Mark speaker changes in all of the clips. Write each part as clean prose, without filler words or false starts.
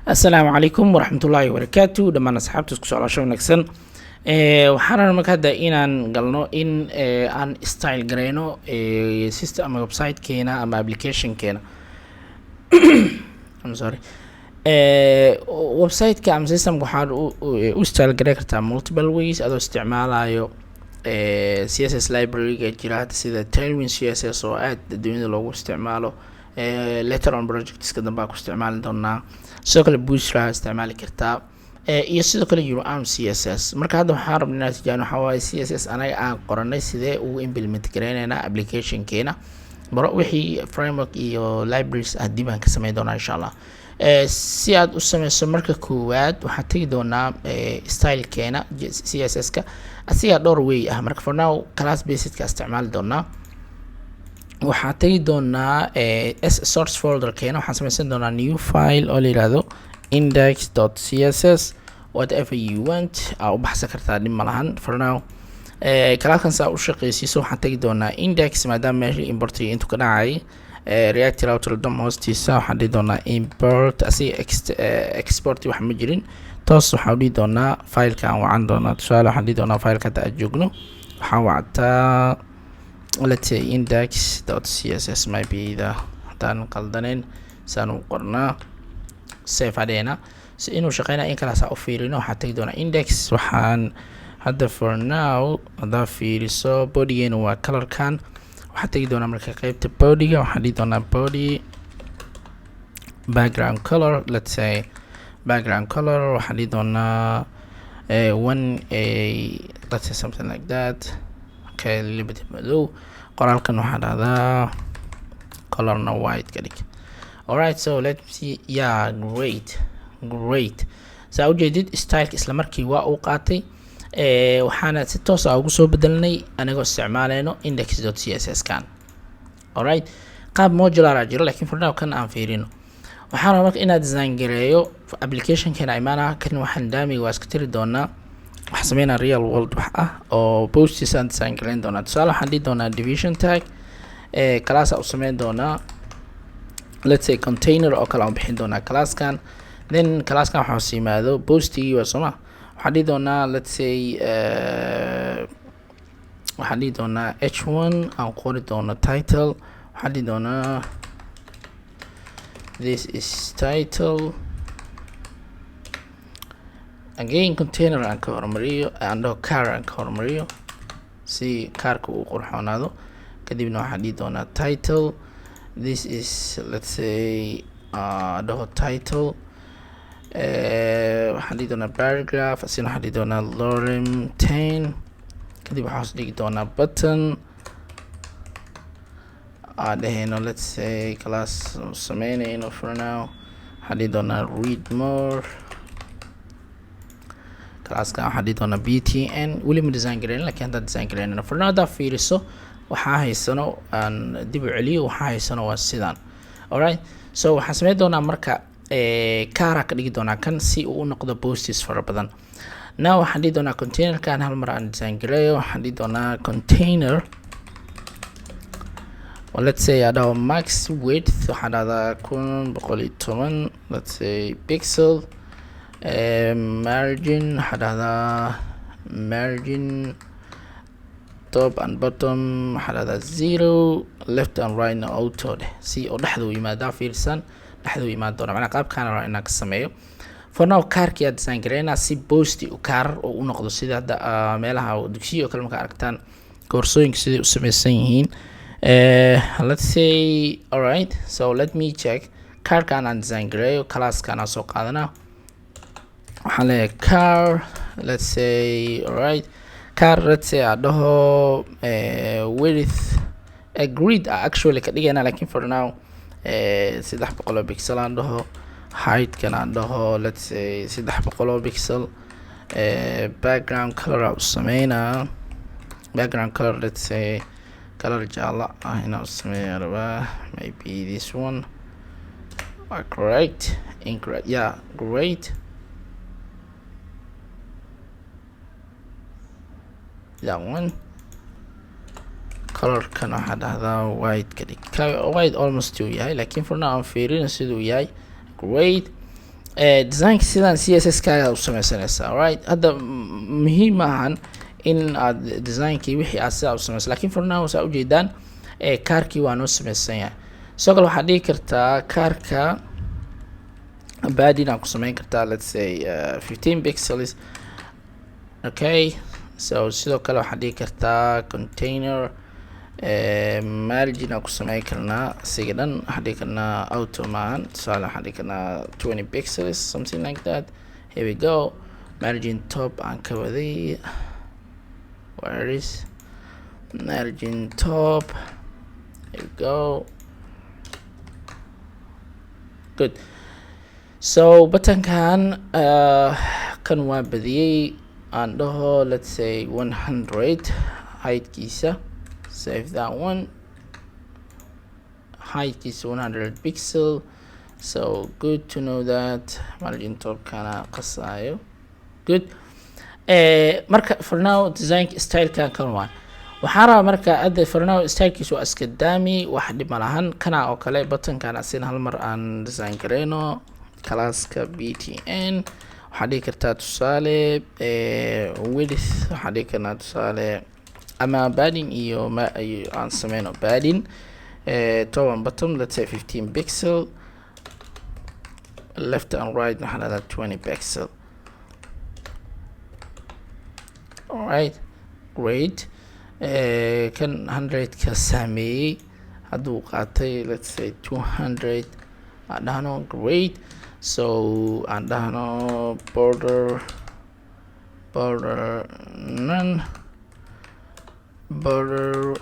Speaker 1: Asalaamu calaykum waraxmatullaahi wabarakaatu dhammaan asxaabta, isku socdaasho wanaagsan. Waxaan rabnaa marka hadda inaan galno in aan style gareyno system ama website-keena ama application-keena. I'm sorry. Website-ka ama system-ka waxaad u style gareyn kartaa multiple ways adoo isticmaalayo CSS library-ga jira hadda, sida Tailwind CSS oo aad adduunyada loogu isticmaalo. Later on projectska dambe aan ku isticmaali doonaa. Sidoo kale Bootstrap isticmaali kartaa iyo sidoo kale your own CSS. Marka hadda waxaan rabnaa inaan tijaabino waxaa waaye CSS anaga aan qoranay sidee ugu implement gareyneynaa application-keena baro. Wixii framework iyo libraries ah dib aan ka sameyn doonaa, insha Allah. Si aad u sameyso, marka koowaad waxaan tegi doonaa style-keena CSS-ka, asigaa dhowr way ah. Marka for now class based-ka isticmaali doonaa. Waxaan tegi doonaa source folder-keena. Waxaan sameysan doonaa new file oo la yihahdo index.css. Whatever you want aa u baxsan kartaa, dhib ma lahan. For now classkan saa u shaqeysiiso, waxaan tegi doonaa index, maadaama meesha importiga intuu ka dhacay React Router DOM hoostiisa. Waxaan dhihi doonaa import asiga, export wax ma jirin. Toos waxaan dhihi doonaa fileka aan wacan doonaa. Tusaale, waxaan dhihi doonaa fileka hadda aad joogno waxaan wactaa, let's say, index.css might be the, haddaan qaldaneyn saan u qornaa. Save adheena si inuu shaqeynaya in kalaas u fiirino. Waxaan tegi doonaa index. Waxaan hadda for now haddaa fiiriso, bodygeena waa colorkan. Waxaan tegi doonaa marka qeybta bodyga. Waxaan dhihi doonaa body background color, let's say background color waxaan dhihi doonaa one a, let's say something like that. Okay, a little bit madow. Qoraalkan waxaa dhahdaa colorna white ka dhig. Alright, so let's see. Yeah, great, great. Saa ujeedid, styleka isla markii waa uu qaatay. Waxaana si toos ah ugu soo bedelnay anigoo isticmaaleyno index.css kan. Alright, qaab modular a jiro, lakin for now kan aan fiirino. Waxaan rabaa marka inaad design gareeyo applicationkeena imaana. Kan waxaan daamiga waa iska tiri doonaa. Waxaan sameynaa real world wax ah oo posts aan design gareyn doonaa. Tusaale, waxaan dhihi doonaa division tag, class u sameyn doonaa, let's say container oo kale aan bixin doonaa classkan. Then classkan waxaa hoos yimaado postigii waa sooma. Waxaan dhihi doonaa, let's say, waxaan dhihi doonaa h1 aan qori doono title. Waxaan dhihi doonaa "This is title". Again, container aan ka hormariyo, aan dhaho card aan ka hormariyo si cardka uu qurxoonaado. Kadibna waxaan dhihi doonaa title, this is, let's say, dhaho title. Waxaan dhihi doonaa paragraph, asina waxaan dhihi doonaa lorem 10. Kadib waxaan hoos dhigi doonaa button aan dhehayno, let's say, class sameynayno for now waxaan dhihi doonaa "Read more". Classkan waxaan dhihi doonaa btn. Weli ma design gareyn, lakin haddaan design gareynana for now haddaa fiiriso, waxaa haysano aan dib u celiyo, waxaa haysano waa sidaan. Alright, so waxaan sameyn doonaa marka card ka dhigi doonaa kan si uu u noqdo posts fara badan. Now waxaan dhihi doonaa containerkan hal mar aan design gareeyo. Waxaan dhihi doonaa container, well, let's say adhaho max width waxaan dhahdaa 1110, let's say, pixel. Margin waxaa dhahdaa margin top and bottom waxaa dhahdaa 0, left and right na auto dheh, si oo dhexda u yimaadaa. Fiirsan, dhexda u imaan doona. Macnaa qaabkaan rabaa inaan ka sameeyo. For now cardkii aad design gareynaa si posti card oo u noqdo, sida hadda meelaha dugsiya oo kale markaa aragtaan koorsooyinka siday u sameysan yihiin. Let's say, alright, so let me check. Cardkan aan design gareeyo, classkan aan soo qaadanaa. Waxaan leeyahay card, let's say, alright, card, let's say aan dhaho width a grid actually ka dhigayna, lakin for now 300 oo pixel aan dhaho. Heightkan aan dhaho, let's say, 300 oo pixel. Background color aan u sameynaa, background color, let's say, color jaala ah inaan u sameeya rabaa. Maybe this one. Correct, incorrect? Yeah, great, that one. Colorkan waxaa dhahdaa white ka dhig. White almost uu yahay, lakin for now aan fiirina siduu yahay. Great. Designka sidaan CSS kaaga u sameysanaysaa. Alright, hadda muhiim ma ahan in aad designkii wixii aad sidaa u sameyso, lakin for now saa ujeedaan cardkii waa noo sameysan yahay. Sidoo kale waxaad dhigi kartaa cardka padding aan ku sameyn kartaa, let's say 15 pixels. Okay, so sidoo kale waxaad dhigi kartaa container margin aan ku sameyn karnaa isiga dhan. Waxaan dhigi karnaa auto maahan, tusaale waxaan dhigi karnaa 20 pixels, something like that. Here we go. Margin top aan ka waday. Where is margin top? Here we go. Good. So buttonkan kan waa badiyey, aan dhaho let's say 100 heightkiisa. Save that one. Heightkiisa 100 pixel. So good to know that margin top kana qasaayo. Good. Marka for now design stylekan kan waa waxaan rabaa. Marka hadda for now stylekiisa waa iska daami, wax dhib ma lahan. Kana oo kale buttonkan asina hal mar aan design gareyno. Classka btn waxaa dhigi kartaa tusaale width, waxaa dhigi karnaa tusaale ama padding iyo ma iyo aan sameyno padding top and bottom, let's say 15 pixel, left and right waxaa dhahdaa 20 pixel. Alright, great. Kan 100 ka saameeyey hadduu qaatay, let's say 200 aan dhahno. Great. So aan dhahno border none, border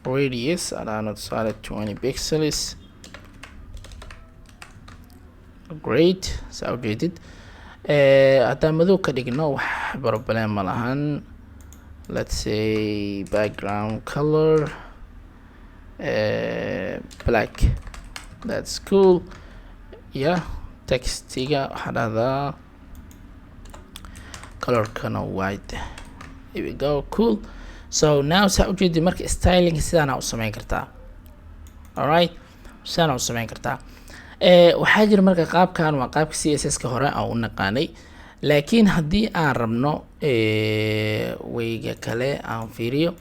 Speaker 1: radius aan dhahno tusaale 20 pixels. Great. Saa ujeedid, haddaan madow ka dhigno wax problem ma lahan. Let's say background color black. That's cool. Yeah, textiga waxaa dhahdaa colorkana white. Here we go. Cool. So now saa ujeedid, marka styling sidaana u sameyn kartaa. Alright, sidaana u sameyn kartaa. Waxaa jira marka qaabkan waa qaabka CSS ka hore aan u naqaanay, laakiin haddii aan rabno weyga kale aan fiiriyo.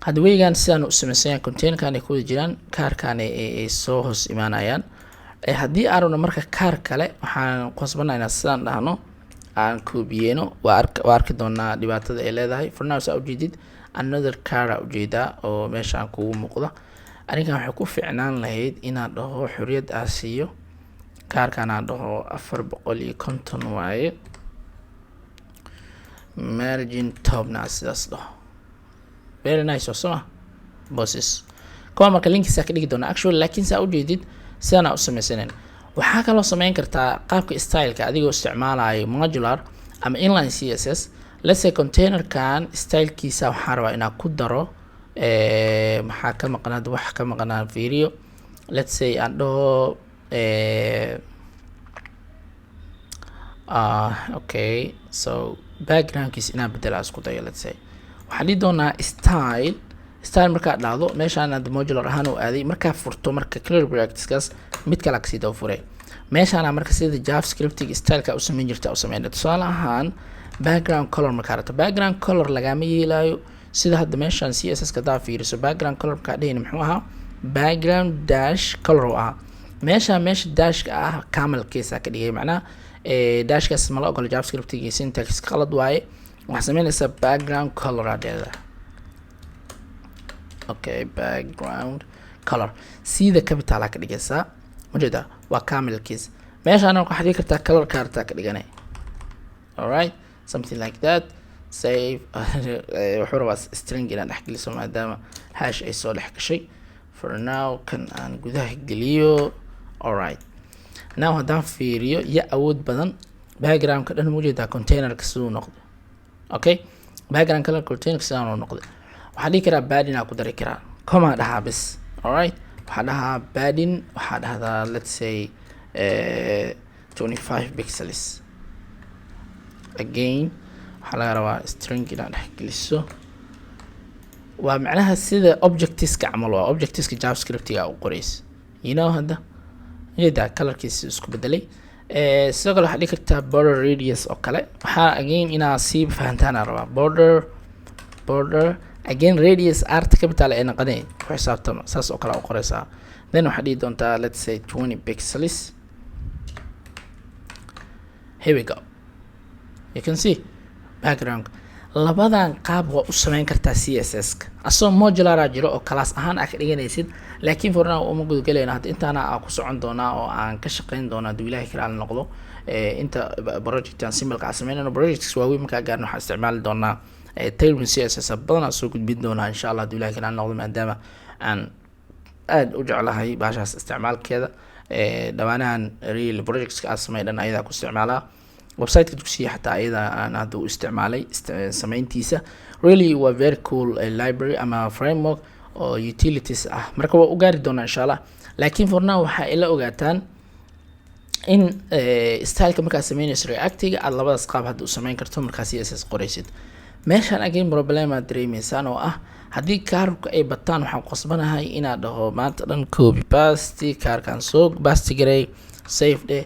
Speaker 1: Hadda weygan sidaan u sameysanya, containerkan ay ku wada jiraan, cardkan ay soo hoos imaanayaan. Haddii aan rabno marka card kale, waxaan qasbanaa inaan sidaan dhahno, aan koobiyeyno. Waa arki doonaa dhibaatada ay leedahay. For now saa ujeedid, another card aa ujeedaa oo meeshaan kugu muuqda. Arrinkan waxay ku fiicnaan lahayd inaan dhaho xoriyad aa siiyo cardkan, aan dhaho 450 waaye, margin topna aan sidaas dhaho. Very nice oo soma bosses kuwa. Marka linkiisa ka dhigi doona actually, laakiin saa ujeedid sidaan aa u sameysanen. Waxaa kaloo sameyn kartaa qaabka styleka adigoo isticmaalayo modular ama inline CSS. Let's say containerkan stylekiisa waxaan rabaa inaan ku daro. Maxaa ka maqan hadda? Wax ka maqan aan fiiriyo. Let's say aan dhaho okay, so backgroundkiisa inaan bedela isku dayo. Let's say waxaan dhihi doonaa style. Style markaad dhahdo, meeshaan hadda modular ahaan uu aaday. Markaa furto marka curly bracketskaas, mid kale kasii daba fure meeshaana. Marka sida JavaScriptiga styleka u sameyn jirta u sameyna. Tusaale ahaan background color markaa rabto, background color lagama yeelayo. Sida hadda meeshaan CSS ka hadaa fiiriso, background color markaa dhehayna muxuu ahaa? Background dash color uu ahaa. Meesha meesha dashka ah camel case ka dhigay, macnaha dashkaas mala ogola JavaScriptiga, syntax qalad waaye. Waxaa sameynaysaa background color aa dheedaa. Okay, background color sida capital aa ka dhigaysaa, ujeeda waa camel case. Meeshaan waxaad dhigi kartaa color kartaa ka dhiganay. Alright, something like that. Save. Wuxuu rabaa string inaad dhex geliso maadaama hash ay soo dhex gashay. For now kan aan gudaha geliyo. Alright, now haddaan fiiriyo ya awood badan backgroundka dhan, ma ujeedaa containerka siduu noqday? Okay, background color containerka sidaan uu noqday. Waxaa dhihi karaa padding aa ku dari karaa, comma dhahaa bis. Alright, waxaa dhahaa padding, waxaa dhahdaa let's say 25 pixels. Again waxaa laga rabaa string inaad dhex geliso. Waa macnaha sida objectiska camal, waa objectiska JavaScriptiga u qoreysa. You know, hadda jeeda colorkiisa isku bedelay. Sidoo kale waxaad dhigi kartaa border radius oo kale. Waxaa again inaa sii fahantaan aan rabaa border again radius, R-ta capital ee naqanay ku xisaabtama, saas oo kale u qoreysaa. Then waxaad dhihi doontaa, let's say, 20 pixels. Here we go, you can see background. Labadan qaab waa u sameyn kartaa CSS ka asagoo modular aa jiro oo class ahaan aa ka dhiganaysid, laakiin for now uma gudagalayno. Hadda intaana aa ku socon doonaa oo aan ka shaqeyn doonaa hadduu Ilaahay karaali noqdo. Inta project aan simple-ka aan sameynayno, projects waaweyn markaa gaarno, waxaan isticmaali doonaa Tailwind CSS badanaa soo gudbin doonaa, insha Allah, hadduu Ilahay karaali noqdo, maadaama aan aada u jeclahay bahashaas isticmaalkeeda. Dhawaanahan real projects-ka aan samey dhan ayadaa ku isticmaalaa. Website-ka dugsiga xataa ayada aan hadda u isticmaalay sameyntiisa. Really waa very cool library ama framework oo utilities ah. Marka waa u gaari doonaa, insha Allah, laakiin for now waxaa ila ogaataan in style-ka markaad sameynayso React-iga aada labadaas qaab hadda u sameyn karto markaa CSS qoraysid. Meeshaan again problem aad dareemeysaan oo ah haddii card-ka ay bataan, waxaan qasbanahay inaad dhaho maanta dhan copy paste, card-kaan soo paste garay, save dheh.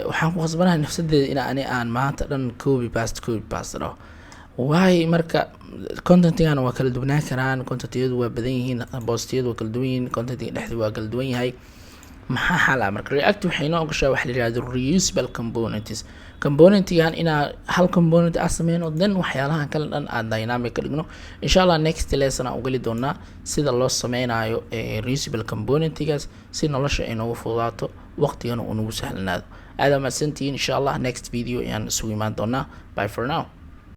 Speaker 1: Waxaan ku qasbanahay nafsadeeda in ani aan maanta dhan copy paste, copy paste dhaho. Waay marka content-igana waa kala duwanaan karaan, content-iyadu waa badan yihiin, post-iyadu waa kala duwan yihiin, content-iga dhexdi waa kala duwan yahay. Maxaa xal ah? Marka React waxay noo ogoshaa waxa la yihahdo reusable components. Component-igan inaa hal component ah sameyno, then waxyaalahan kale dhan aan dynamic ka dhigno. Insha Allah next lesson aan ugali doonaa sida loo sameynayo reusable component-igaas, si nolosha ay noogu fududaato, waqtigana uu nagu sahlanaado. Aada mahadsantihiin. Insha Allah next video ayaan isugu imaan doonaa. Bye for now.